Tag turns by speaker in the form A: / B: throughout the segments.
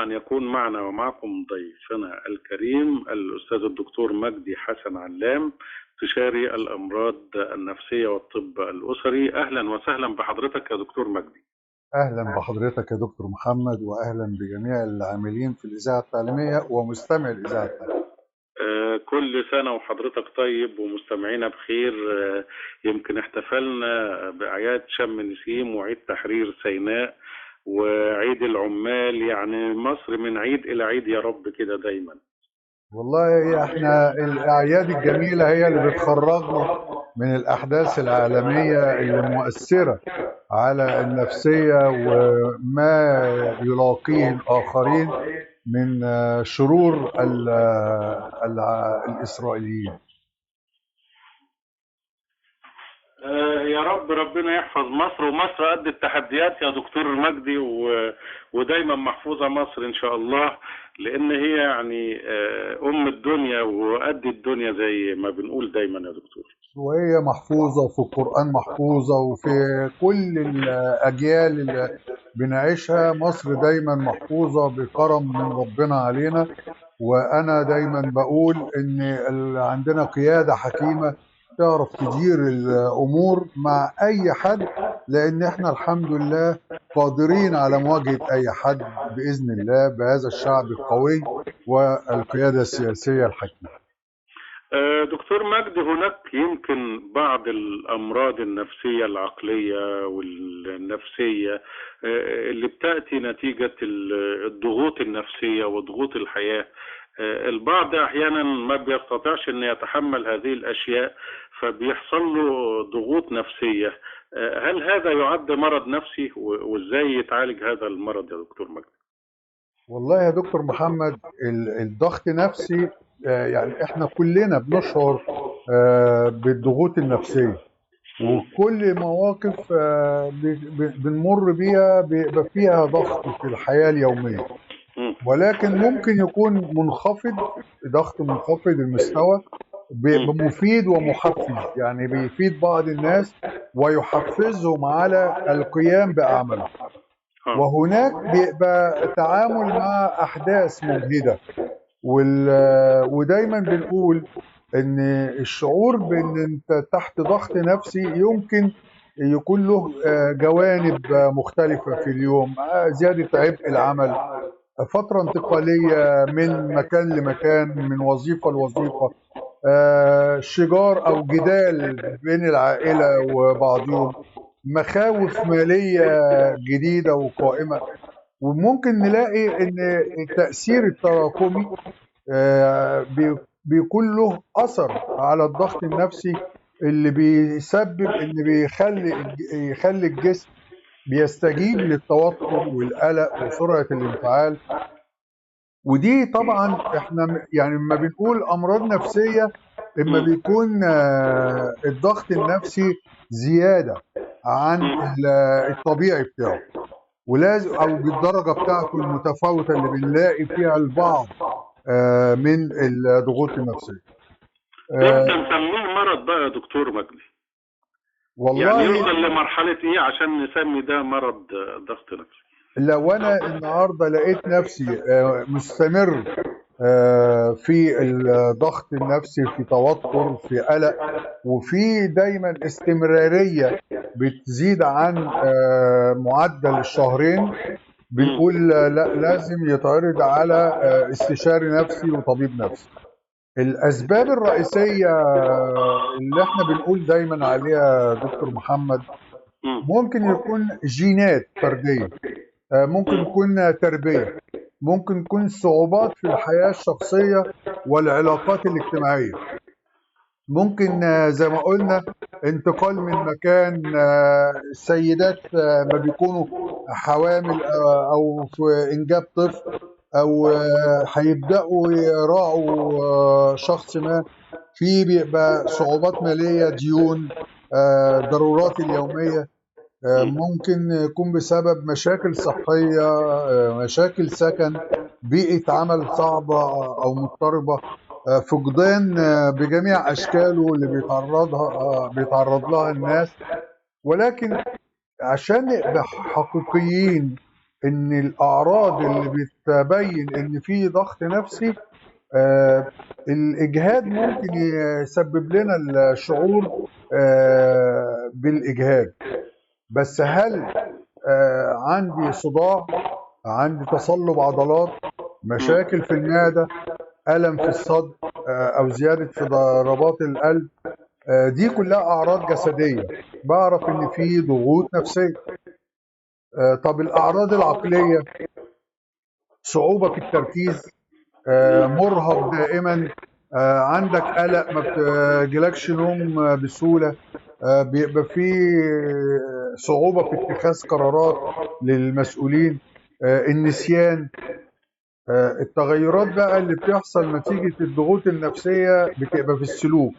A: أن يكون معنا ومعكم ضيفنا الكريم الأستاذ الدكتور مجدي حسن علام، استشاري الأمراض النفسية والطب الأسري. أهلا وسهلا بحضرتك يا دكتور مجدي.
B: أهلا بحضرتك يا دكتور محمد، وأهلا بجميع العاملين في الإذاعة التعليمية ومستمع الإذاعة التعليمية.
A: كل سنة وحضرتك طيب ومستمعينا بخير. يمكن احتفلنا بأعياد شم نسيم وعيد تحرير سيناء وعيد العمال، يعني مصر من عيد إلى عيد يا رب كده دايما.
B: والله احنا الأعياد الجميلة هي اللي بتخرجنا من الأحداث العالمية اللي مؤثرة على النفسية وما يلاقيه الآخرين من شرور الإسرائيليين.
A: يا رب ربنا يحفظ مصر، ومصر قد التحديات يا دكتور مجدي، ودايما محفوظة مصر إن شاء الله، لأن هي يعني أم الدنيا وقد الدنيا زي ما بنقول دايما يا دكتور.
B: وهي محفوظة في القرآن، محفوظة وفي كل الأجيال اللي بنعيشها. مصر دايما محفوظة بكرم من ربنا علينا، وأنا دايما بقول إن عندنا قيادة حكيمة تعرف تدير الأمور مع أي حد، لأن إحنا الحمد لله قادرين على مواجهة أي حد بإذن الله بهذا الشعب القوي والقيادة السياسية الحكيمة.
A: دكتور مجدي، هناك يمكن بعض الأمراض النفسية العقلية والنفسية اللي بتأتي نتيجة الضغوط النفسية وضغوط الحياة. البعض أحيانا ما بيستطيعش أن يتحمل هذه الأشياء فبيحصل له ضغوط نفسية. هل هذا يعد مرض نفسي، وإزاي يتعالج هذا المرض يا دكتور مجدي؟
B: والله يا دكتور محمد، الضغط النفسي يعني احنا كلنا بنشعر بالضغوط النفسية، وكل مواقف بنمر بيها بيبقى فيها ضغط في الحياة اليومية، ولكن ممكن يكون منخفض، ضغط منخفض المستوى بيبقى مفيد ومحفز، يعني بيفيد بعض الناس ويحفزهم على القيام بأعمالهم. وهناك بيبقى تعامل مع أحداث مجهدة، ودايما بنقول ان الشعور بان انت تحت ضغط نفسي يمكن يكون له جوانب مختلفة في اليوم، زيادة عبء العمل، فترة انتقالية من مكان لمكان، من وظيفة لوظيفة، شجار أو جدال بين العائلة وبعضهم، مخاوف مالية جديدة وقائمة. وممكن نلاقي إن التأثير التراكمي بيكون له أثر على الضغط النفسي اللي بيسبب إن يخلي الجسم بيستجيب للتوتر والقلق وسرعة الانفعال. ودي طبعا احنا يعني لما بنقول امراض نفسية، اما بيكون الضغط النفسي زيادة عن الطبيعي بتاعه، ولازم او بالدرجة بتاعته المتفاوتة اللي بنلاقي فيها البعض من الضغوط النفسية.
A: امتى نسميه مرض بقى يا دكتور مجدي؟
B: والله
A: يعني يوصل لمرحلة ايه عشان نسمي ده مرض ضغط نفسي؟
B: لو انا النهارده لقيت نفسي مستمر في الضغط النفسي، في توتر، في قلق، وفي دايما استمرارية بتزيد عن معدل الشهرين، بنقول لا، لازم يتعرض على استشاري نفسي وطبيب نفسي. الأسباب الرئيسية اللي احنا بنقول دايما عليها دكتور محمد، ممكن يكون جينات فردية، ممكن يكون تربية، ممكن يكون صعوبات في الحياة الشخصية والعلاقات الاجتماعية، ممكن زي ما قلنا انتقال من مكان، السيدات ما بيكونوا حوامل أو في إنجاب طفل، أو هيبدأوا يراعوا شخص ما، في بيبقى صعوبات مالية، ديون، ضرورات اليومية، ممكن يكون بسبب مشاكل صحية، مشاكل سكن، بيئة عمل صعبة أو مضطربة، فقدان بجميع أشكاله اللي بيتعرض لها الناس. ولكن عشان نبقى حقيقيين، ان الاعراض اللي بتبين ان في ضغط نفسي، الاجهاد ممكن يسبب لنا الشعور بالاجهاد. بس هل عندي صداع، عندي تصلب عضلات، مشاكل في المعدة، ألم في الصدر، أو زيادة في ضربات القلب، دي كلها أعراض جسدية بعرف إن في ضغوط نفسية. طب الأعراض العقلية، صعوبة في التركيز، مرهق دائما، عندك قلق، ما بتجيلكش نوم بسهولة، بيبقى في صعوبة في اتخاذ قرارات للمسؤولين، النسيان. التغيرات بقى اللي بتحصل نتيجة الضغوط النفسية بتبقى في السلوك،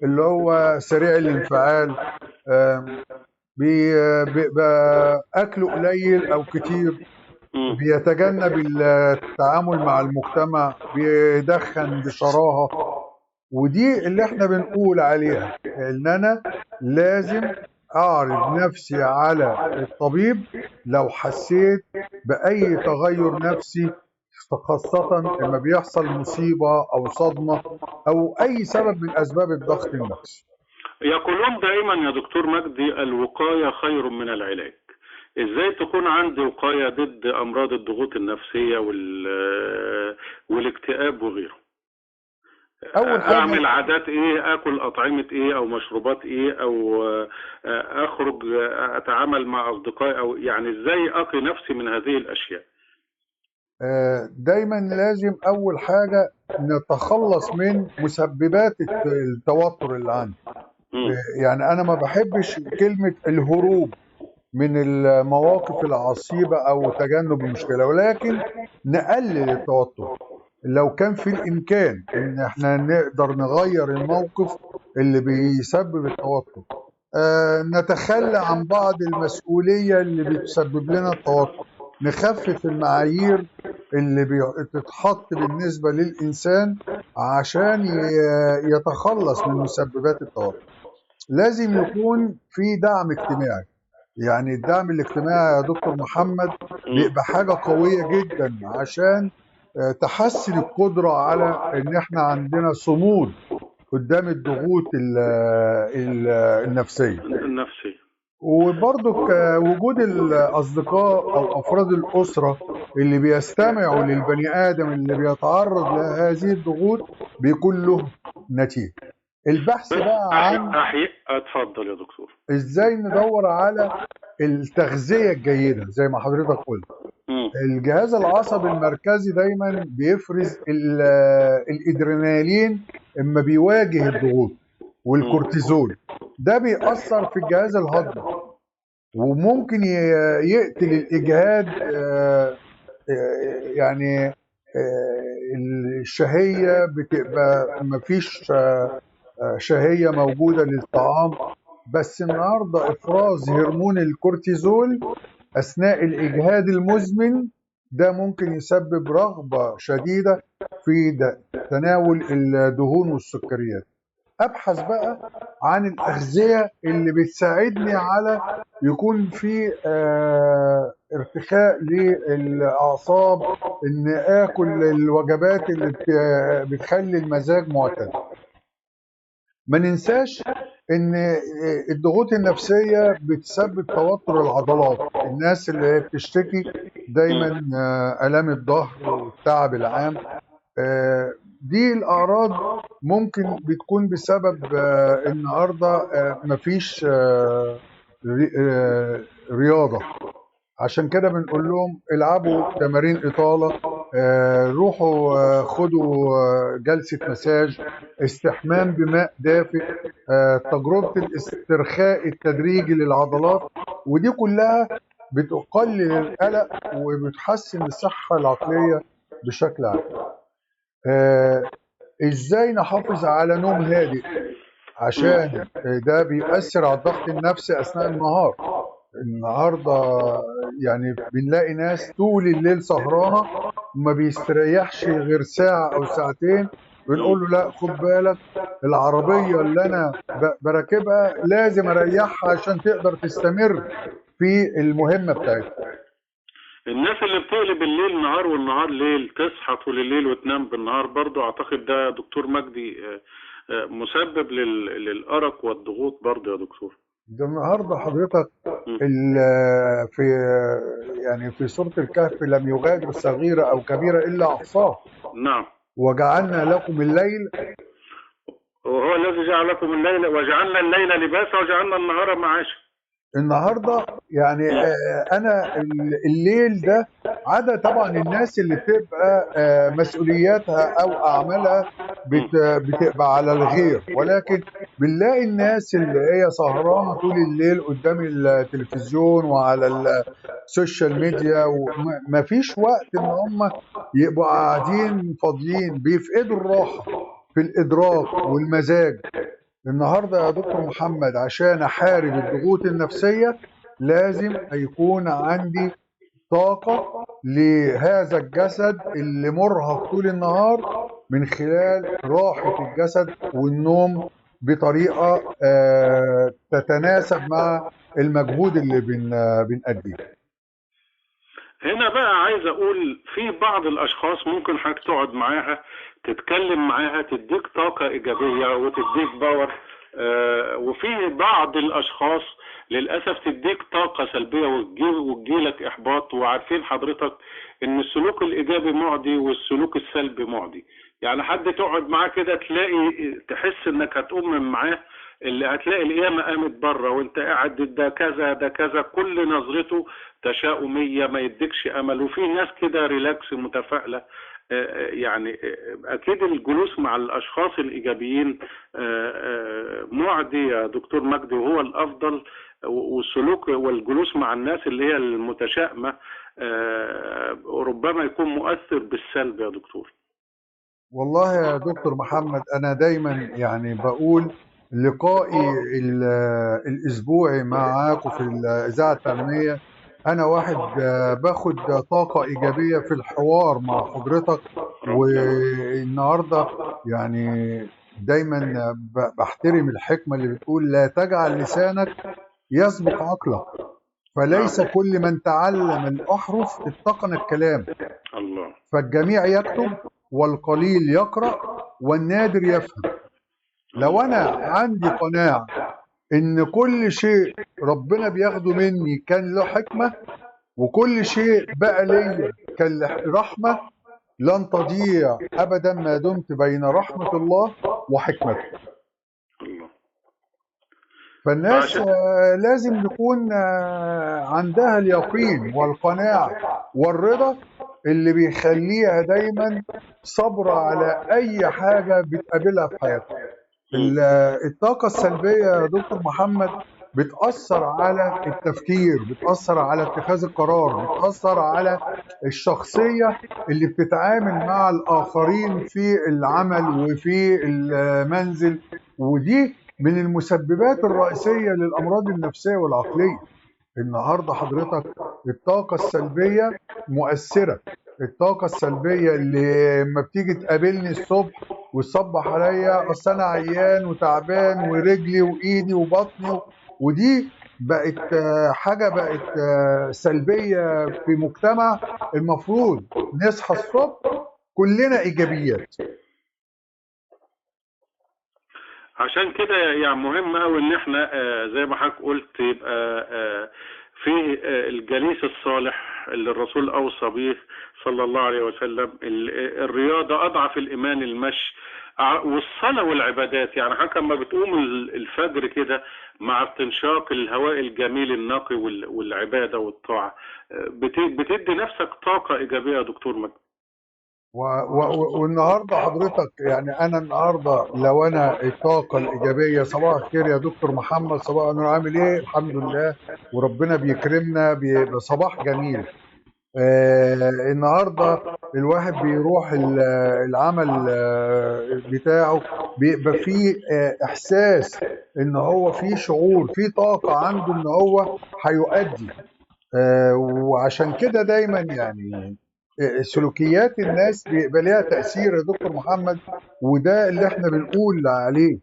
B: اللي هو سريع الانفعال، بيبقى أكله قليل أو كتير، بيتجنب التعامل مع المجتمع، بيدخن بشراهة. ودي اللي احنا بنقول عليها ان انا لازم اعرض نفسي على الطبيب لو حسيت بأي تغير نفسي، خاصة لما بيحصل مصيبة او صدمة او اي سبب من اسباب الضغط النفسي.
A: يقولون دائما يا دكتور مجدي الوقاية خير من العلاج. ازاي تكون عندي وقاية ضد امراض الضغوط النفسية والاكتئاب وغيره؟
B: اول حاجة
A: اعمل عادات ايه، اكل اطعمة ايه او مشروبات ايه، او اخرج اتعامل مع اصدقائي، او يعني ازاي اقي نفسي من هذه الاشياء؟
B: دايما لازم اول حاجة نتخلص من مسببات التوتر اللي عندي. يعني انا ما بحبش كلمة الهروب من المواقف العصيبة او تجنب المشكلة، ولكن نقلل التوتر لو كان في الامكان ان احنا نقدر نغير الموقف اللي بيسبب التوتر. نتخلى عن بعض المسؤولية اللي بتسبب لنا التوتر، نخفف المعايير اللي بتتحط بالنسبة للإنسان عشان يتخلص من مسببات التوتر. لازم يكون في دعم اجتماعي. يعني الدعم الاجتماعي يا دكتور محمد بيبقى حاجة قوية جدا عشان تحسن القدرة على ان احنا عندنا صمود قدام الضغوط النفسية. وبرضك وجود الأصدقاء أو أفراد الأسرة اللي بيستمعوا للبني آدم اللي بيتعرض لهذه الضغوط بيكون له نتيجة. البحث بقى عن
A: اتفضل يا دكتور،
B: ازاي ندور على التغذية الجيدة زي ما حضرتك قلت. الجهاز العصبي المركزي دايما بيفرز الادرينالين اما بيواجه الضغوط، والكورتيزول ده بيأثر في الجهاز الهضمي وممكن يقتل الإجهاد. يعني الشهية بتبقى مفيش شهية موجودة للطعام، بس النهاردة إفراز هرمون الكورتيزول أثناء الإجهاد المزمن ده ممكن يسبب رغبة شديدة في تناول الدهون والسكريات. أبحث بقى عن الأغذية اللي بتساعدني على يكون في ارتخاء للأعصاب، إن آكل الوجبات اللي بتخلي المزاج معتدل. ما ننساش إن الضغوط النفسية بتسبب توتر العضلات. الناس اللي بتشتكي دايما آلام الظهر والتعب العام، دي الأعراض ممكن بتكون بسبب النهاردة مفيش رياضة. عشان كده بنقول لهم العبوا تمارين إطالة، روحوا خدوا جلسة مساج، استحمام بماء دافئ، تجربة الاسترخاء التدريجي للعضلات، ودي كلها بتقلل القلق وبتحسن الصحة العقلية بشكل عام. ازاي نحافظ على نوم هادئ؟ عشان ده بيؤثر على الضغط النفسي اثناء النهار. النهارده يعني بنلاقي ناس طول الليل سهرانة وما بيستريحش غير ساعة او ساعتين. بنقول له لا، خد بالك، العربية اللي انا براكبها لازم اريحها عشان تقدر تستمر في المهمة بتاعتها.
A: الناس اللي بتقلب الليل نهار والنهار ليل، تصحى طول الليل وتنام بالنهار، برضو اعتقد ده دكتور مجدي مسبب للأرق والضغوط برضو يا دكتور.
B: ده النهارده حضرتك في يعني في سورة الكهف لم يغادر صغيرة أو كبيرة إلا أحصاها.
A: نعم.
B: وجعلنا لكم الليل،
A: وهو الذي جعل لكم الليل وجعلنا الليل لباسا وجعلنا النهار معاشا.
B: النهارده يعني انا الليل ده عدا طبعا الناس اللي بتبقى مسؤولياتها او اعمالها بتبقى على الغير، ولكن بنلاقي الناس اللي هي سهرانة طول الليل قدام التلفزيون وعلى ال social media، وما فيش وقت ان هم يبقوا قاعدين فاضيين، بيفقدوا الراحة في الادراك والمزاج. النهارده يا دكتور محمد عشان احارب الضغوط النفسية لازم يكون عندي طاقة لهذا الجسد اللي مرهق طول النهار، من خلال راحة الجسد والنوم بطريقة تتناسب مع المجهود اللي بنأديه.
A: هنا بقى عايز اقول في بعض الاشخاص ممكن حضرتك تقعد معاها تتكلم معاها تديك طاقة ايجابية وتديك power، وفي بعض الاشخاص للاسف تديك طاقة سلبية وتجيلك احباط. وعارفين حضرتك ان السلوك الايجابي معدي والسلوك السلبي معدي، يعني حد تقعد معاه كده تلاقي تحس انك هتقوم من معاه، اللي هتلاقي القيامة قامت بره وانت قاعد ده كذا ده كذا، كل نظرته تشاؤمية ما يديكش امل. وفي ناس كده relax متفائلة، يعني اكيد الجلوس مع الاشخاص الايجابيين معدي يا دكتور مجدي وهو الافضل، والسلوك والجلوس مع الناس اللي هي المتشائمة ربما يكون مؤثر بالسلب يا دكتور.
B: والله يا دكتور محمد انا دايما يعني بقول لقائي الاسبوعي معاكم في الاذاعة التعليمية، انا واحد باخد طاقة ايجابية في الحوار مع حضرتك. والنهارده يعني دايما بحترم الحكمة اللي بتقول لا تجعل لسانك يسبق عقلك، فليس كل من تعلم الاحرف اتقن الكلام.
A: الله.
B: فالجميع يكتب والقليل يقرأ والنادر يفهم. لو انا عندي قناعة ان كل شيء ربنا بياخده مني كان له حكمة، وكل شيء بقى ليا كان له رحمة، لن تضيع ابدا ما دمت بين رحمة الله وحكمته. فالناس لازم يكون عندها اليقين والقناعة والرضا اللي بيخليها دايما صبرة على اي حاجة بتقابلها في حياتها. الطاقة السلبية يا دكتور محمد بتأثر على التفكير، بتأثر على اتخاذ القرار، بتأثر على الشخصية اللي بتتعامل مع الآخرين في العمل وفي المنزل، ودي من المسببات الرئيسية للأمراض النفسية والعقلية. النهاردة حضرتك الطاقة السلبية مؤثرة. الطاقة السلبية اللي ما بتيجي تقابلني الصبح وتصبح عليا اصل انا عيان وتعبان ورجلي وايدي وبطني، ودي بقت حاجة بقت سلبية في مجتمع. المفروض نصحى الصبح كلنا ايجابيات.
A: عشان كده يعني مهم قوي ان احنا زي ما حضرتك قلت يبقى في الجليس الصالح اللي الرسول اوصى به صلى الله عليه وسلم، الرياضة، اضعف الايمان المشي، والصلاة والعبادات. يعني حضرتك لما بتقوم الفجر كده مع استنشاق الهواء الجميل النقي والعبادة والطاعة بتدي نفسك طاقة ايجابية يا دكتور مجدي.
B: والنهارده حضرتك يعني انا النهارده لو انا الطاقة الايجابية، صباح الخير يا دكتور محمد، صباح النور، عامل ايه؟ الحمد لله وربنا بيكرمنا بصباح جميل. النهارده الواحد بيروح العمل بتاعه بيبقى فيه احساس ان هو فيه شعور، فيه طاقة عنده ان هو هيؤدي. وعشان كده دايما يعني سلوكيات الناس بيبقى ليها تأثير يا دكتور محمد، وده اللي احنا بنقول عليه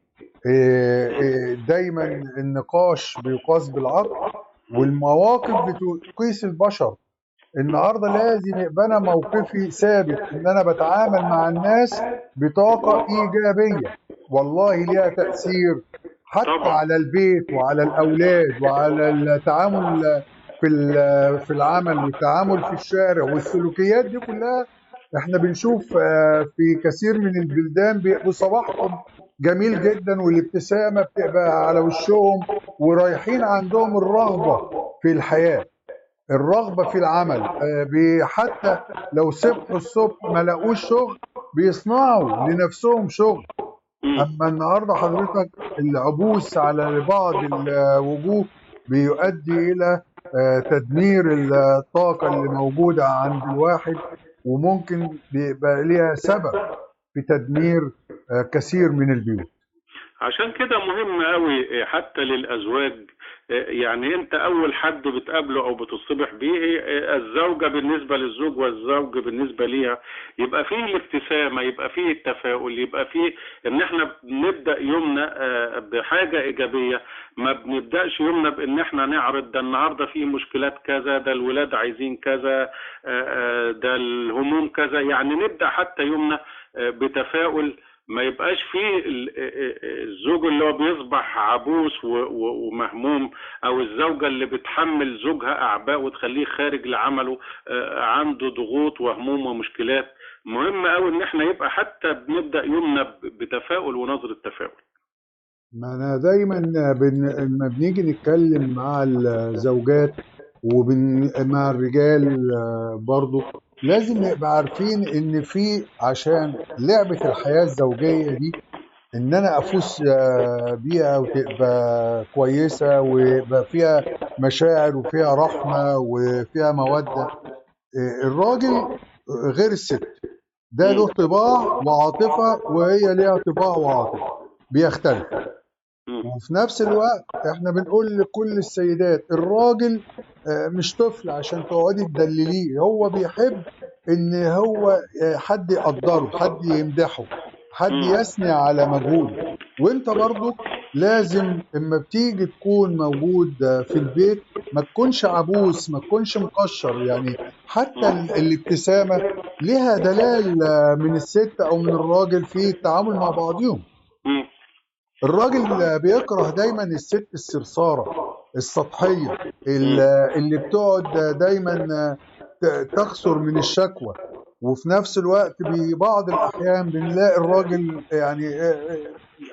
B: دايما النقاش بيقاس بالعقل والمواقف بتقيس البشر. النهارده لازم يبقى انا موقفي ثابت ان انا بتعامل مع الناس بطاقة ايجابية، والله ليها تاثير حتى
A: طبعا.
B: على البيت وعلى الاولاد وعلى التعامل في العمل والتعامل في الشارع والسلوكيات دي كلها. احنا بنشوف في كثير من البلدان بيبقوا صباحهم جميل جدا والابتسامة بتبقى على وشهم، ورايحين عندهم الرغبة في الحياة، الرغبة في العمل. حتى لو صبحوا الصبح ما لاقوش شغل بيصنعوا لنفسهم شغل. اما النهارده حضرتك العبوس على بعض الوجوه بيؤدي الى تدمير الطاقة اللي موجودة عند الواحد، وممكن بيبقى ليها سبب في تدمير كثير من البيوت.
A: عشان كده مهم قوي حتى للأزواج، يعني انت اول حد بتقابله او بتصطبح بيه الزوجة بالنسبة للزوج والزوج بالنسبة ليها، يبقى فيه الابتسامة، يبقى فيه التفاؤل، يبقى فيه ان احنا بنبدأ يومنا بحاجة ايجابية. ما بنبدأش يومنا بان احنا نعرض ده النهاردة فيه مشكلات كذا، ده الولاد عايزين كذا، ده الهموم كذا. يعني نبدأ حتى يومنا بتفاؤل، ما يبقاش فيه الزوج اللي هو بيصبح عبوس ومهموم، او الزوجة اللي بتحمل زوجها اعباء وتخليه خارج لعمله عنده ضغوط وهموم ومشكلات. مهم قوي ان احنا يبقى حتى بنبدأ يومنا بتفاؤل ونظرة تفاؤل.
B: ما انا دايما لما بنيجي نتكلم مع الزوجات ومع الرجال برضو لازم نبقى عارفين ان في، عشان لعبة الحياة الزوجية دي ان انا افوز بيها وتبقى كويسة ويبقى فيها مشاعر وفيها رحمة وفيها مودة. الراجل غير الست، ده له طباع وعاطفة وهي ليها طباع وعاطفة، بيختلف. وفي نفس الوقت احنا بنقول لكل السيدات الراجل مش طفل عشان تقعدي تدلليه، هو بيحب ان هو حد يقدره، حد يمدحه، حد يثني على مجهوده. وانت برضو لازم اما بتيجي تكون موجود في البيت ما تكونش عبوس، ما تكونش مكشر. يعني حتى الابتسامة لها دلال من الست او من الراجل في التعامل مع بعضهم. الراجل بيكره دايما الست السرسارة السطحية اللي بتقعد دايما تخسر من الشكوى. وفي نفس الوقت ببعض الأحيان بنلاقي الراجل يعني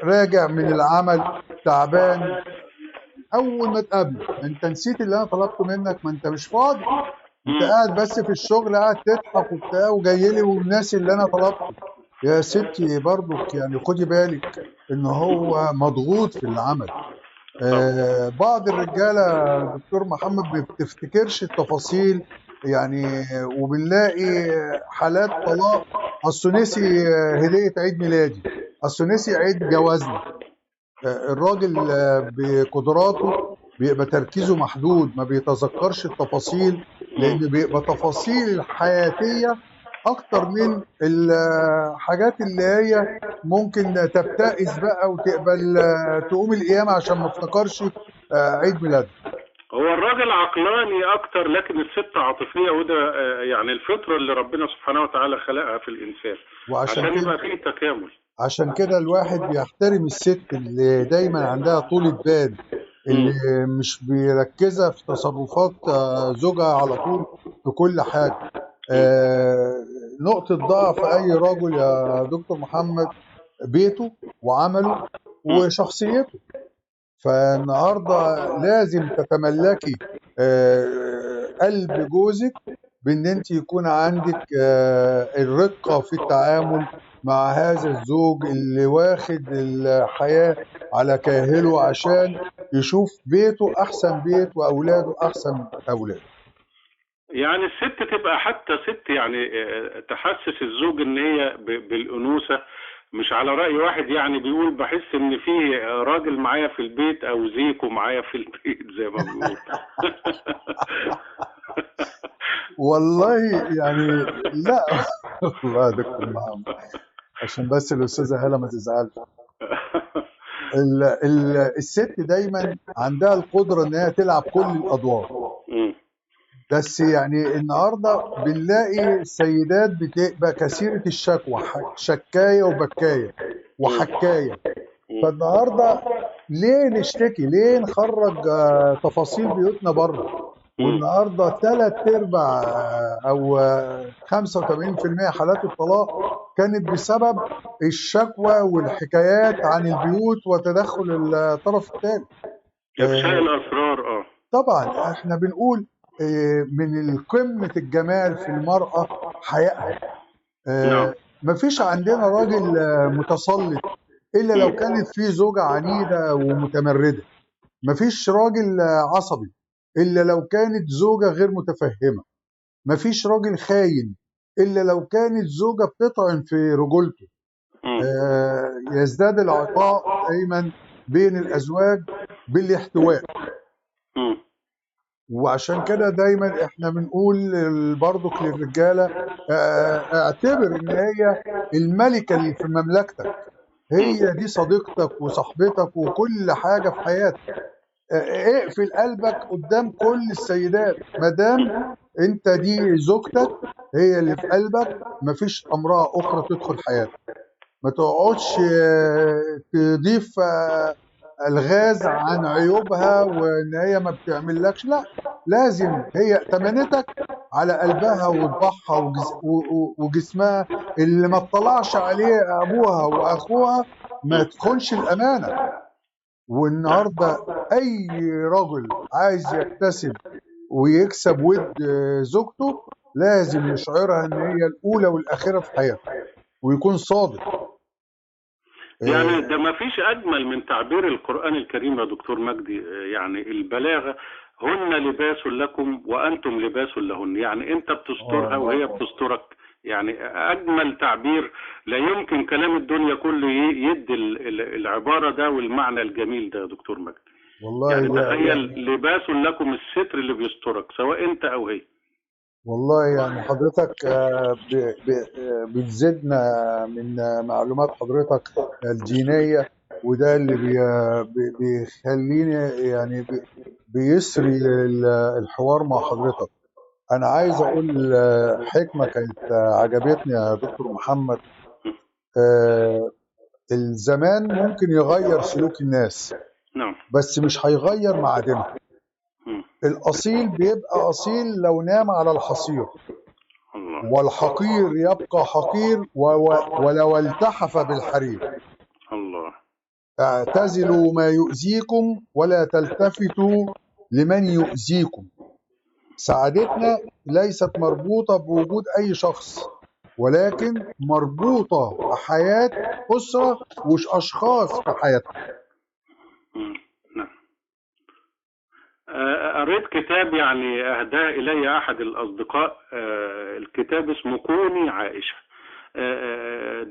B: راجع من العمل تعبان، أول ما تقابله أنت نسيت اللي أنا طلبته منك، ما أنت مش فاضي، أنت قاعد بس في الشغل قاعد تضحك وبتاع وجاي لي والناس اللي أنا طلبته. يا ستي برضك يعني خدي بالك إن هو مضغوط في العمل. بعض الرجالة دكتور محمد ما بتفتكرش التفاصيل يعني، وبنلاقي حالات طلاق أصله نسي هدية عيد ميلادي، أصله نسي عيد جوازنا. الراجل بقدراته بيبقى تركيزه محدود، ما بيتذكرش التفاصيل، لأن بيبقى تفاصيل الحياتية أكتر من الحاجات اللي هي ممكن تبتئس بقى وتقبل تقوم القيامة عشان ما افتكرش عيد ميلاده.
A: هو الراجل عقلاني أكتر لكن الست عاطفية، وده يعني الفطرة اللي ربنا سبحانه وتعالى خلقها في الإنسان عشان يبقى فيه تكامل.
B: عشان كده الواحد بيحترم الست اللي دايما عندها طولة بال، اللي مش بيركزها في تصرفات زوجها على طول في كل حاجة. نقطة ضعف أي رجل يا دكتور محمد بيته وعمله وشخصيته. فالنهاردة لازم تتملكي قلب جوزك بأن أنت يكون عندك الرقة في التعامل مع هذا الزوج اللي واخد الحياة على كاهله عشان يشوف بيته أحسن بيت وأولاده أحسن أولاد.
A: يعني الست تبقى حتى ست يعني تحسس الزوج ان هي بالأنوثة، مش على رأي واحد يعني بيقول بحس ان في راجل معايا في البيت او زيكو معايا في البيت زي ما بيقول.
B: والله يعني لا والله يا دكتور محمد عشان بس الأستاذة هالة ما تزعلش. الست دايما عندها القدرة ان هي تلعب كل الأدوار. بس يعني النهارده بنلاقي السيدات بتبقى كثيرة الشكوى، شكاية وبكاية وحكاية. فالنهارده ليه نشتكي؟ ليه نخرج تفاصيل بيوتنا بره؟ والنهارده 3/4 او 85% حالات الطلاق كانت بسبب الشكوى والحكايات عن البيوت وتدخل الطرف الثاني.
A: افشاء الاسرار.
B: طبعا احنا بنقول من قمة الجمال في المرأة حيائها. مفيش عندنا راجل متسلط إلا لو كانت في زوجة عنيدة ومتمردة. مفيش راجل عصبي إلا لو كانت زوجة غير متفهمة. مفيش راجل خاين إلا لو كانت زوجة بتطعن في رجولته. يزداد العطاء دايما بين الأزواج بالاحتواء. وعشان كده دايما احنا بنقول برضك للرجالة، اعتبر ان هي الملكة اللي في مملكتك، هي دي صديقتك وصاحبتك وكل حاجة في حياتك. اقفل قلبك قدام كل السيدات، مادام انت دي زوجتك هي اللي في قلبك، مفيش امرأة اخرى تدخل حياتك. ما تقعدش تضيف الغاز عن عيوبها وان هي ما بتعملكش، لا، لازم هي تمنتك على قلبها وطبعها وجسمها اللي ما اطلعش عليه ابوها واخوها، ما تخونش الامانة. والنهارده اي رجل عايز يكتسب ويكسب ود زوجته لازم يشعرها ان هي الاولى والاخيرة في حياته، ويكون صادق.
A: يعني ده ما فيش أجمل من تعبير القرآن الكريم يا دكتور مجدي، يعني البلاغة، هن لباس لكم وأنتم لباس لهن، يعني أنت بتسترها وهي بتسترك. يعني أجمل تعبير، لا يمكن كلام الدنيا كله يدي العبارة ده والمعنى الجميل ده يا دكتور مجدي.
B: والله
A: يعني تخيل، لباس لكم، الستر اللي بيسترك سواء أنت أو هي.
B: والله يعني حضرتك بتزيدنا من معلومات حضرتك الدينية، وده اللي بيخليني يعني بيسري الحوار مع حضرتك. أنا عايز أقول حكمة كانت عجبتني يا دكتور محمد. الزمان ممكن يغير سلوك الناس، بس مش هيغير معادنها. الأصيل بيبقى أصيل لو نام على الحصير، والحقير يبقى حقير ولو التحف بالحرير.
A: الله.
B: اعتزلوا ما يؤذيكم ولا تلتفتوا لمن يؤذيكم. سعادتنا ليست مربوطة بوجود أي شخص، ولكن مربوطة بحياة أسرة وأشخاص في حياتنا.
A: قريت كتاب يعني أهداه إلي أحد الأصدقاء، الكتاب اسمه كوني عائشة،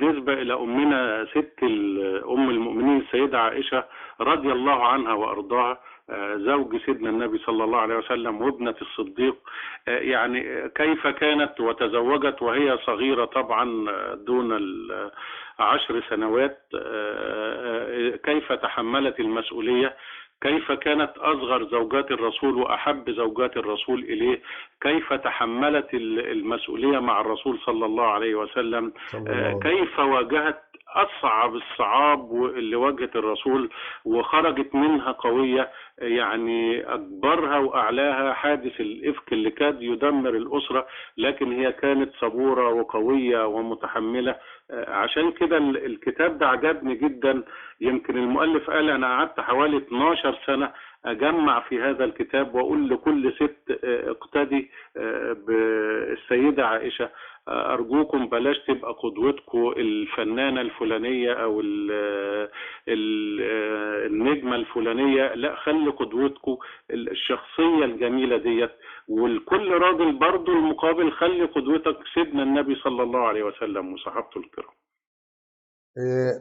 A: نسبة إلى أمنا ست أم المؤمنين السيدة عائشة رضي الله عنها وأرضاها، زوج سيدنا النبي صلى الله عليه وسلم وابنة الصديق. يعني كيف كانت وتزوجت وهي صغيرة طبعا دون 10 سنوات، كيف تحملت المسؤولية، كيف كانت أصغر زوجات الرسول وأحب زوجات الرسول إليه، كيف تحملت المسؤولية مع الرسول صلى الله عليه وسلم، كيف واجهت أصعب الصعاب اللي واجهت الرسول وخرجت منها قوية. يعني أكبرها وأعلاها حادث الإفك اللي كاد يدمر الأسرة، لكن هي كانت صبورة وقوية ومتحملة. عشان كده الكتاب ده عجبني جدا. يمكن المؤلف قال أنا قعدت حوالي 12 سنة أجمع في هذا الكتاب وأقول لكل ست اقتدي بالسيدة عائشة، أرجوكم بلاش تبقى قدوتكم الفنانة الفلانية أو النجمة الفلانية، لا، خلي قدوتكم الشخصية الجميلة ديت. والكل راجل برضو المقابل، خلي قدوتك سيدنا النبي صلى الله عليه وسلم وصحابته الكرام.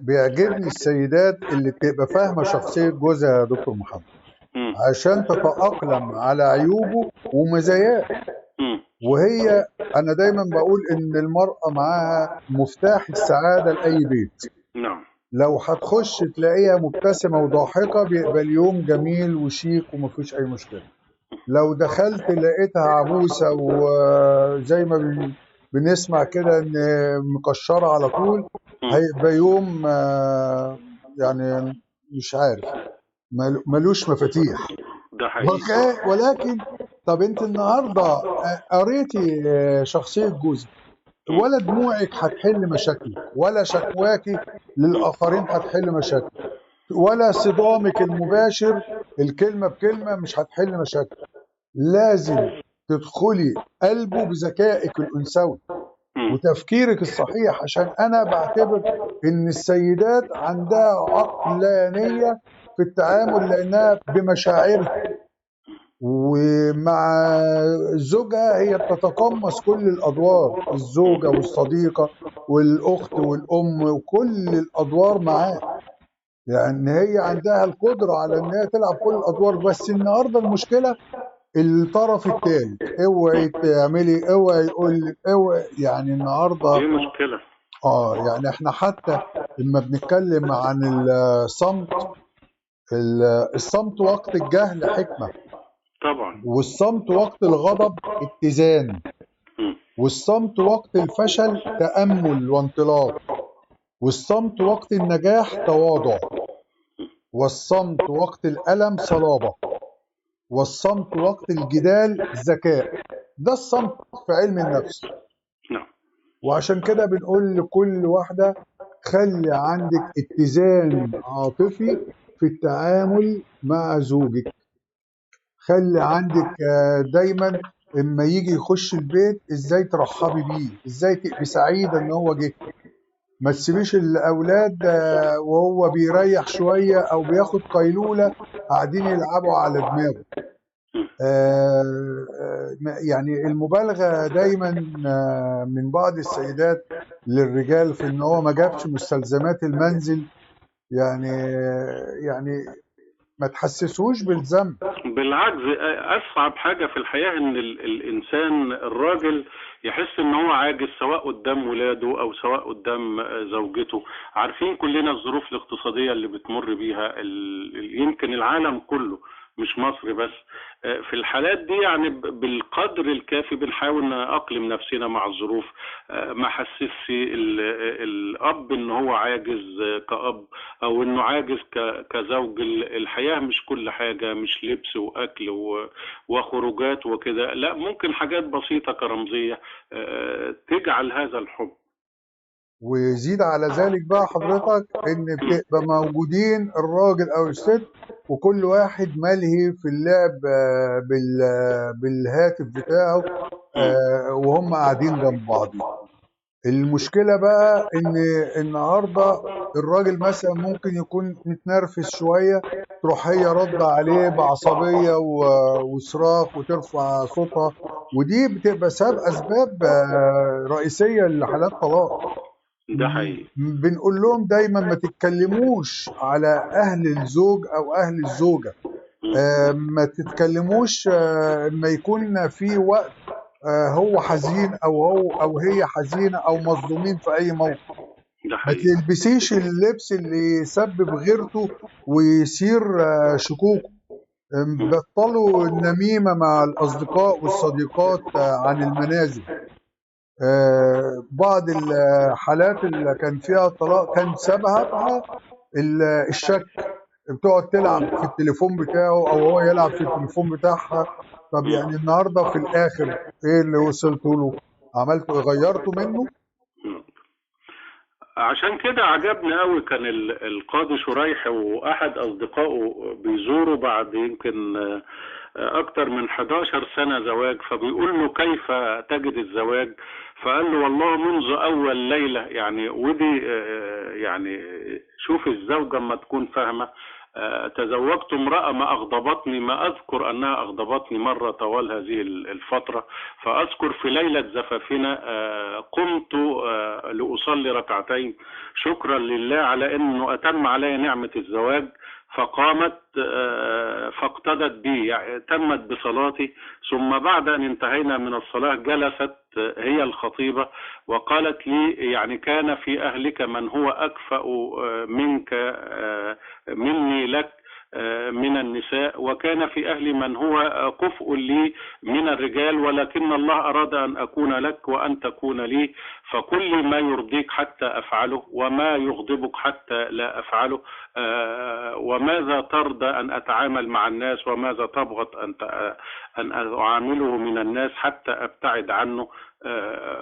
B: بيعجبني السيدات اللي بتبقى فاهمة شخصية جوزها يا دكتور محمد، عشان تتأقلم على عيوبه ومزاياه. وهي أنا دايما بقول إن المرأة معاها مفتاح السعادة لأي بيت.
A: نعم.
B: لو هتخش تلاقيها مبتسمة وضاحكة بيبقى اليوم جميل وشيك ومفيش أي مشكلة. لو دخلت لقيتها عبوسة وزي ما بنسمع كده ان مكشرة على طول، هيبقى يوم يعني مش عارف، ملوش مفاتيح.
A: ده حقيقي.
B: ولكن طب انت النهارده قريتي شخصية جوزك، ولا دموعك هتحل مشاكلك، ولا شكواكي للآخرين هتحل مشاكلك، ولا صدامك المباشر الكلمة بكلمة مش هتحل مشاكلك. لازم تدخلي قلبه بذكائك الأنثوي وتفكيرك الصحيح، عشان أنا بعتبر إن السيدات عندها عقلانية في التعامل لأنها بمشاعرها، ومع زوجها هي بتتقمص كل الأدوار، الزوجة والصديقة والأخت والأم وكل الأدوار معاه، لأن هي عندها القدرة على إنها تلعب كل الأدوار. بس النهاردة المشكلة الطرف الثالث، اوعي تعملي، اوعي يقول لك، اوعي، يعني النهارده
A: دي مشكلة.
B: يعني احنا حتى لما بنتكلم عن الصمت، الصمت وقت الجهل حكمة
A: طبعا،
B: والصمت وقت الغضب اتزان، والصمت وقت الفشل تأمل وانطلاق، والصمت وقت النجاح تواضع، والصمت وقت الألم صلابة، والصمت وقت الجدال ذكاء. ده الصمت في علم النفس.
A: نعم.
B: وعشان كده بنقول لكل واحدة خلي عندك اتزان عاطفي في التعامل مع زوجك، خلي عندك دايما اما يجي يخش البيت ازاي ترحبي بيه، ازاي تبقي سعيدة ان هو جه، ما تسيبيش الاولاد وهو بيريح شوية او بياخد قيلولة قاعدين يلعبوا على دماغه. يعني المبالغة دايما من بعض السيدات للرجال في ان هو ما جابش مستلزمات المنزل، يعني ما تحسسوش بالذنب.
A: بالعكس، أصعب حاجة في الحياة إن الإنسان الراجل يحس إن هو عاجز، سواء قدام ولاده أو سواء قدام زوجته. عارفين كلنا الظروف الاقتصادية اللي بتمر بيها يمكن العالم كله مش مصر بس. في الحالات دي يعني بالقدر الكافي بنحاول نأقلم نفسنا مع الظروف، ما حسسش الأب إن هو عاجز كأب أو إنه عاجز كزوج. الحياة مش كل حاجة، مش لبس وأكل وخروجات وكده، لا، ممكن حاجات بسيطة كرمزية تجعل هذا الحب.
B: ويزيد على ذلك بقى حضرتك ان بتبقى موجودين الراجل او الست وكل واحد ملهي في اللعب بالهاتف بتاعه وهم قاعدين جنب بعض. المشكلة بقى ان النهاردة الراجل مثلا ممكن يكون متنرفز شوية، تروح هي رد عليه بعصبية وصراخ وترفع صوتها، ودي بتبقى سبب أسباب رئيسية لحالات طلاق.
A: ده حقيقي.
B: بنقول لهم دايما ما تتكلموش على أهل الزوج أو أهل الزوجة، ما تتكلموش ما يكون في وقت هو حزين أو هو أو هي حزينة أو مظلومين في أي موقف. ما تلبسيش اللبس اللي يسبب غيرته ويثير شكوكه. بطلوا النميمة مع الأصدقاء والصديقات عن المنازل. بعض الحالات اللي كان فيها طلاق كان سببها الشك، بتقعد تلعب في التليفون بتاعه او هو يلعب في التليفون بتاعها. طب يعني النهارده في الاخر ايه اللي وصلت له؟ عملته ايه؟ غيرته منه؟
A: عشان كده عجبني قوي كان القاضي شريح واحد اصدقائه بيزوره بعد يمكن اكتر من 11 سنة زواج، فبيقول له كيف تجد الزواج؟ فقال له والله منذ اول ليلة. يعني ودي يعني شوف الزوجة ما تكون فاهمة. تزوجت امرأة ما أغضبتني، ما أذكر أنها أغضبتني مرة طوال هذه الفترة، فأذكر في ليلة زفافنا قمت لأصلي ركعتين شكرا لله على أنه أتم علي نعمة الزواج، فقامت فاقتدت بي، يعني تمت بصلاتي. ثم بعد أن انتهينا من الصلاة جلست هي الخطيبة وقالت لي يعني كان في أهلك من هو أكفأ منك مني لك، من النساء، وكان في أهلي من هو كفء لي من الرجال، ولكن الله أراد أن أكون لك وأن تكون لي، فكل ما يرضيك حتى أفعله وما يغضبك حتى لا أفعله، وماذا ترضى أن أتعامل مع الناس وماذا تبغض أن أعامله من الناس حتى أبتعد عنه.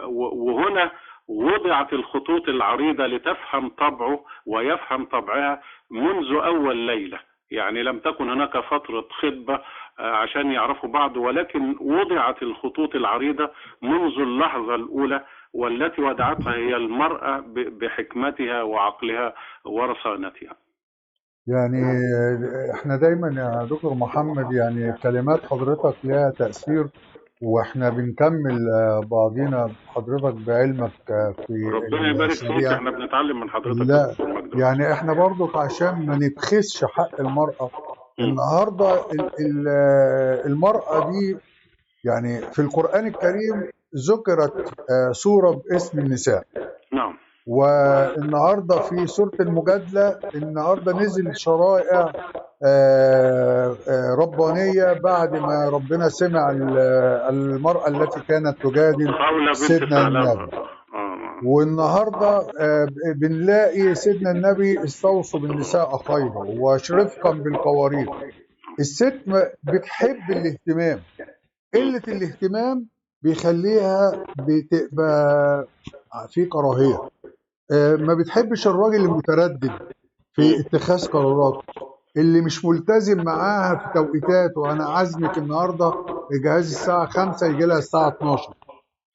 A: وهنا وضعت الخطوط العريضة لتفهم طبعه ويفهم طبعها منذ أول ليلة، يعني لم تكن هناك فترة خطبة عشان يعرفوا بعض، ولكن وضعت الخطوط العريضة منذ اللحظة الأولى، والتي وضعتها هي المرأة بحكمتها وعقلها ورصانتها.
B: يعني احنا دايما يا دكتور محمد يعني كلمات حضرتك لها تأثير، واحنا بنكمل بعضينا حضرتك بعلمك في
A: ربنا يبارك فيك،
B: الشريعة.
A: احنا بنتعلم من حضرتك.
B: لا يعني احنا برضو عشان ما نبخسش حق المرأة النهاردة، المرأة دي يعني في القرآن الكريم ذكرت سورة باسم النساء.
A: نعم.
B: والنهارده في سورة المجادلة النهارده نزل شرائع ربانية بعد ما ربنا سمع المرأة التي كانت تجادل سيدنا النبي. والنهارده بنلاقي سيدنا النبي استوصوا بالنساء خيرا وشرفقا بالقوارير. الست بتحب الاهتمام، قلة الاهتمام بيخليها بتبقى في كراهية، ما بتحبش الراجل المتردد في اتخاذ قراراته، اللي مش ملتزم معاها في توقيتاته. انا عازمك النهارده جهاز الساعة 5 يجي لها الساعة 12.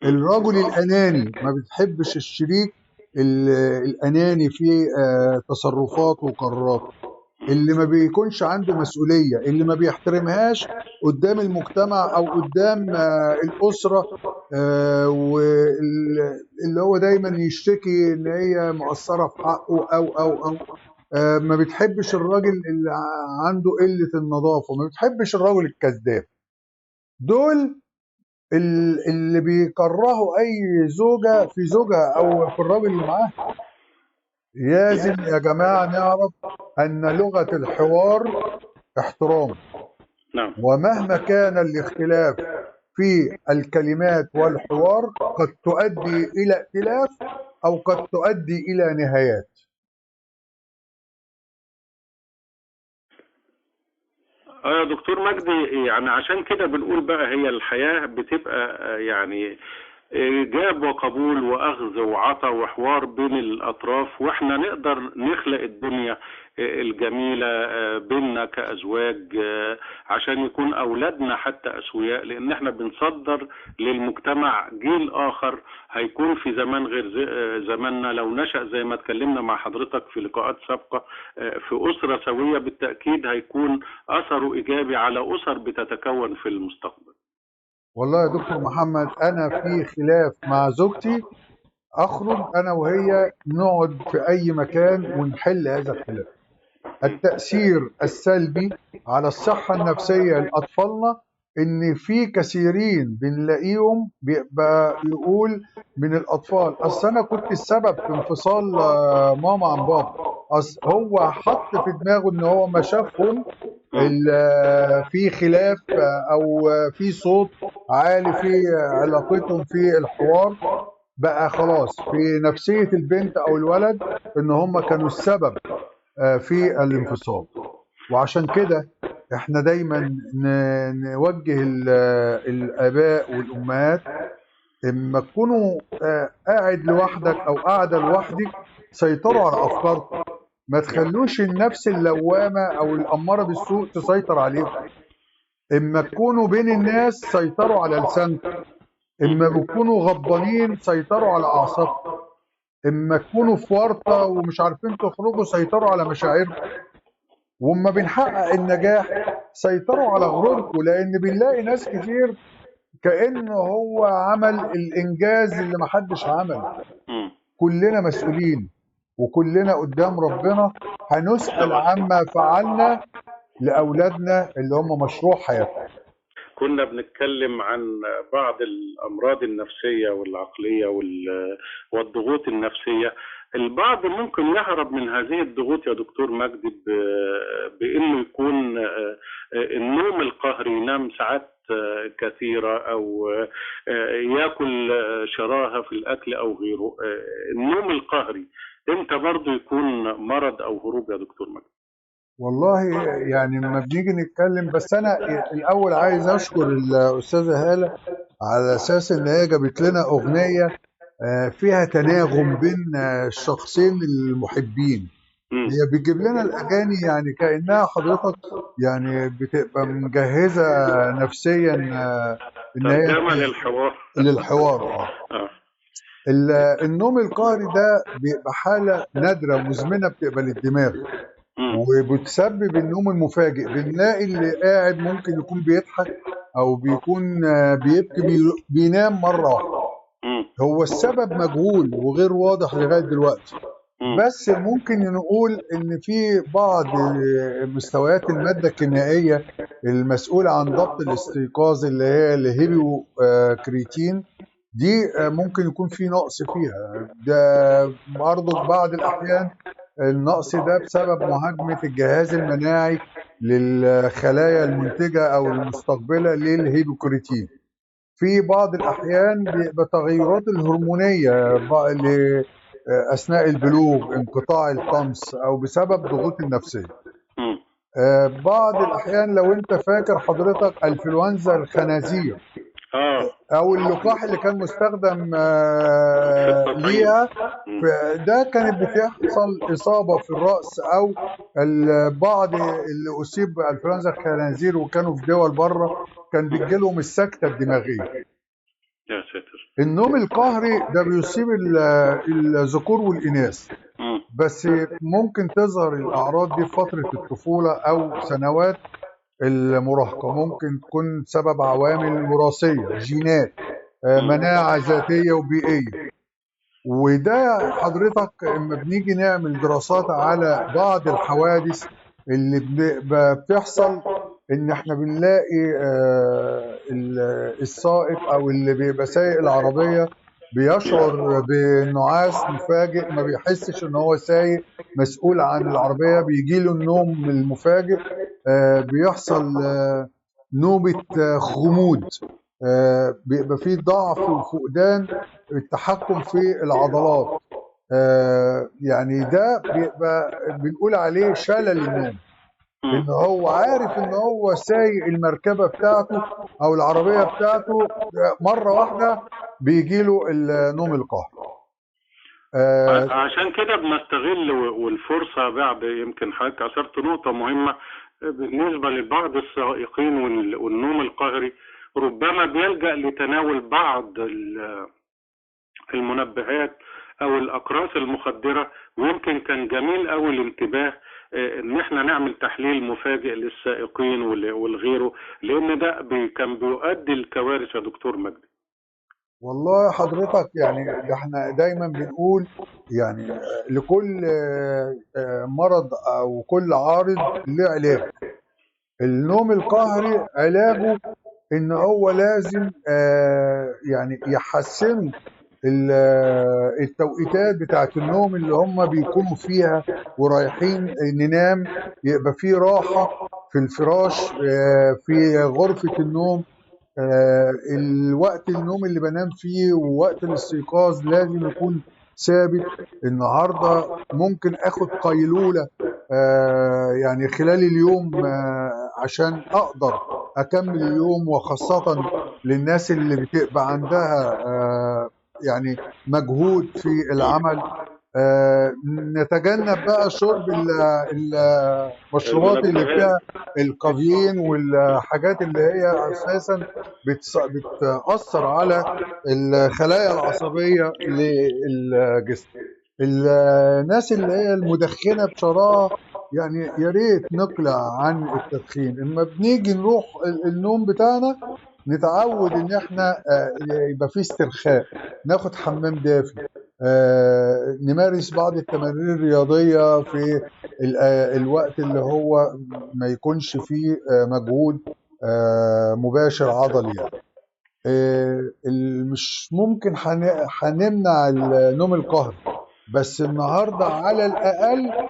B: الرجل الاناني، ما بتحبش الشريك الاناني في تصرفاته وقراراته، اللي ما بيكونش عنده مسؤولية، اللي ما بيحترمهاش قدام المجتمع أو قدام الأسرة، واللي هو دايما يشتكي إن هي مقصرة في حقه أو أو أو ما بتحبش الراجل اللي عنده قلة النظافة، ما بتحبش الراجل الكذاب. دول اللي بيكرهوا أي زوجة في زوجها أو في الراجل اللي معاها. لازم يا جماعة نعرف أن لغة الحوار احترام.
A: نعم.
B: ومهما كان الاختلاف في الكلمات والحوار قد تؤدي إلى ائتلاف أو قد تؤدي إلى نهايات.
A: يا دكتور مجدي، يعني عشان كده بنقول بقى هي الحياة بتبقى يعني إيجاب وقبول وأخذ وعطاء وحوار بين الأطراف، وإحنا نقدر نخلق الدنيا الجميلة بيننا كأزواج عشان يكون أولادنا حتى أسوياء، لأن إحنا بنصدر للمجتمع جيل آخر هيكون في زمان غير زماننا. لو نشأ زي ما اتكلمنا مع حضرتك في لقاءات سابقة في أسرة سوية، بالتأكيد هيكون أثره إيجابي على أسر بتتكون في المستقبل.
B: والله يا دكتور محمد، أنا في خلاف مع زوجتي، أخرج أنا وهي نقعد في أي مكان ونحل هذا الخلاف. التأثير السلبي على الصحة النفسية لأطفالنا إن في كثيرين بنلاقيهم بيبقى يقول من الأطفال أصل أنا كنت السبب في انفصال ماما عن بابا، أصل هو حط في دماغه إن هو ما شافهم في خلاف أو في صوت عالي في علاقتهم في الحوار، بقى خلاص في نفسية البنت أو الولد إن هم كانوا السبب في الانفصال. وعشان كده احنا دايما نوجه الآباء والأمهات، اما تكونوا قاعد لوحدك أو قاعدة لوحدك سيطروا على أفكاركم، ما تخلوش النفس اللوامة أو الأمارة بالسوء تسيطر عليكم. اما تكونوا بين الناس سيطروا على لسانكم، اما بتكونوا غضبانين سيطروا على أعصابكم، اما تكونوا في ورطة ومش عارفين تخرجوا سيطروا على مشاعركم، واما بنحقق النجاح سيطروا على غروركم. لأن بنلاقي ناس كتير كأنه هو عمل الإنجاز اللي محدش عمله. كلنا مسؤولين، وكلنا قدام ربنا هنسأل عما فعلنا لأولادنا اللي هم مشروع حياتنا.
A: كنا بنتكلم عن بعض الأمراض النفسية والعقلية والضغوط النفسية. البعض ممكن يهرب من هذه الضغوط يا دكتور مجدي بأنه يكون النوم القهري، ينام ساعات كثيرة أو يأكل شراهة في الأكل أو غيره. النوم القهري إمتى برضو يكون مرض أو هروب يا دكتور مجدي؟
B: والله يعني لما بنيجي نتكلم، بس أنا الأول عايز أشكر الأستاذة هالة على أساس إن هي جابت لنا أغنية فيها تناغم بين الشخصين المحبين. هي بتجيب لنا الأغاني يعني كأنها حضرتك يعني بتبقى مجهزة نفسيا إن هي
A: ترجمة للحوار.
B: للحوار. النوم القهري ده بيبقى حالة نادرة مزمنة بتبقى للدماغ، وبتسبب النوم المفاجئ. بنلاقي اللي قاعد ممكن يكون بيضحك أو بيكون بيبكي، بينام مرة واحدة. هو السبب مجهول وغير واضح لغاية دلوقتي، بس ممكن نقول إن في بعض مستويات المادة الكيميائية المسؤولة عن ضبط الاستيقاظ اللي هي الهيبو كريتين دي ممكن يكون في نقص فيها. ده برضه في بعض الأحيان النقص ده بسبب مهاجمة الجهاز المناعي للخلايا المنتجة أو المستقبلة للهيبوكريتين. في بعض الأحيان بيبقى تغيرات الهرمونية أثناء البلوغ، انقطاع الطمس، أو بسبب ضغوط النفسية. بعض الأحيان لو أنت فاكر حضرتك انفلونزا الخنازير أو اللقاح اللي كان مستخدم ليها، ده كانت بتحصل إصابة في الرأس، أو بعض اللي أصيب بإنفلونزا الخنازير وكانوا في دول بره كان بيجيلهم السكتة الدماغية.
A: يا ساتر.
B: النوم القهري ده بيصيب الذكور والإناث، بس ممكن تظهر الأعراض دي في فترة الطفولة أو سنوات المراهقة. ممكن تكون سبب عوامل وراثية، جينات، مناعة ذاتية وبيئية. وده حضرتك اما بنيجي نعمل دراسات على بعض الحوادث اللي بتحصل، ان احنا بنلاقي السائق او اللي بيبقى سايق العربية بيشعر بالنعاس مفاجئ، ما بيحسش ان هو سايق مسؤول عن العربية، بيجيله النوم المفاجئ، بيحصل نوبة خمود، بيبقى فيه ضعف وفقدان التحكم في العضلات. يعني ده بيبقى بنقول عليه شلل النوم، ان هو عارف ان هو سايق المركبة بتاعته او العربية بتاعته، مرة واحدة بيجيله النوم القهري.
A: عشان كده بنستغل والفرصة بعد، يمكن حضرتك أثرت نقطة مهمة بالنسبة لبعض السائقين والنوم القهري، ربما بيلجأ لتناول بعض المنبهات أو الأقراص المخدرة. ويمكن كان جميل أوي الانتباه إن إحنا نعمل تحليل مفاجئ للسائقين والغيره، لأن ده كان بيؤدي لكوارث يا دكتور مجدي.
B: والله حضرتك يعني احنا دايما بنقول يعني لكل مرض او كل عارض له علاج. النوم القهري علاجه ان هو لازم يعني يحسنوا التوقيتات بتاعت النوم اللي هم بيكونوا فيها ورايحين ننام، يبقى فيه راحة في الفراش، في غرفة النوم. الوقت النوم اللي بنام فيه ووقت الاستيقاظ لازم يكون ثابت. النهارده ممكن اخد قيلولة يعني خلال اليوم عشان اقدر اكمل اليوم، وخاصة للناس اللي بتبقى عندها يعني مجهود في العمل. نتجنب بقى شرب المشروبات اللي فيها الكافيين والحاجات اللي هي اساسا بتأثر على الخلايا العصبية للجسم. الناس اللي هي المدخنة بشراهة يعني يا ريت نقلع عن التدخين. اما بنيجي نروح النوم بتاعنا نتعود ان احنا يبقى فيه استرخاء، ناخد حمام دافي، نمارس بعض التمارين الرياضية في الوقت اللي هو ما يكونش فيه مجهود مباشر عضلي يعني. مش ممكن هنمنع النوم القهري، بس النهارده على الأقل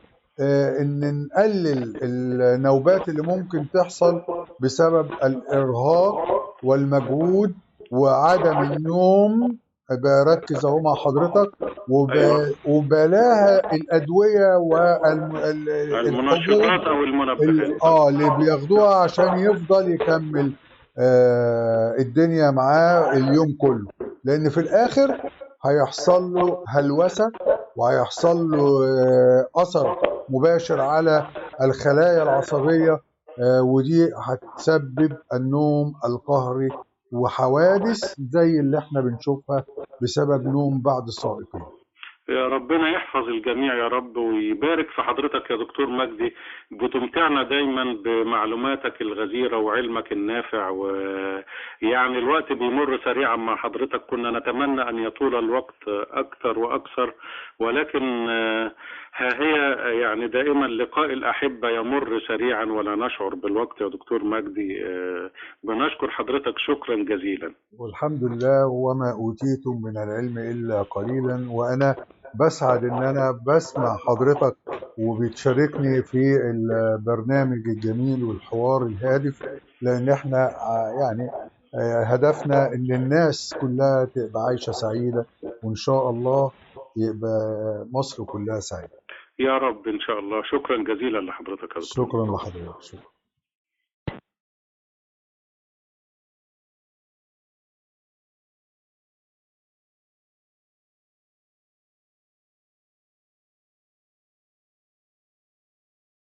B: إن نقلل النوبات اللي ممكن تحصل بسبب الإرهاق والمجهود وعدم النوم. بركز اهو مع حضرتك. وبلاها الأدوية
A: والمنشطات أو المنبهات
B: اللي بياخدوها عشان يفضل يكمل الدنيا معاه اليوم كله، لأن في الآخر هيحصل له هلوسة وهيحصل له أثر مباشر على الخلايا العصبية، ودي هتسبب النوم القهري وحوادث زي اللي احنا بنشوفها بسبب نوم بعض السائقين.
A: يا ربنا يحفظ الجميع يا رب ويبارك في حضرتك يا دكتور مجدي، بتمتعنا دايما بمعلوماتك الغزيرة وعلمك النافع، ويعني الوقت بيمر سريعا مع حضرتك، كنا نتمنى أن يطول الوقت أكثر وأكثر، ولكن ها هي يعني دائما لقاء الأحبة يمر سريعا ولا نشعر بالوقت يا دكتور مجدي. بنشكر حضرتك شكرا جزيلا.
B: والحمد لله، وما أوتيتم من العلم إلا قليلا. وأنا بسعد إن أنا بسمع حضرتك وبتشاركني في البرنامج الجميل والحوار الهادف، لأن احنا يعني هدفنا إن الناس كلها تبقى عايشة سعيدة، وإن شاء الله يبقى مصر كلها سعيدة
A: يا رب إن شاء الله. شكرا جزيلا لحضرتك يا دكتور.
B: شكرا لحضرتك. شكرا.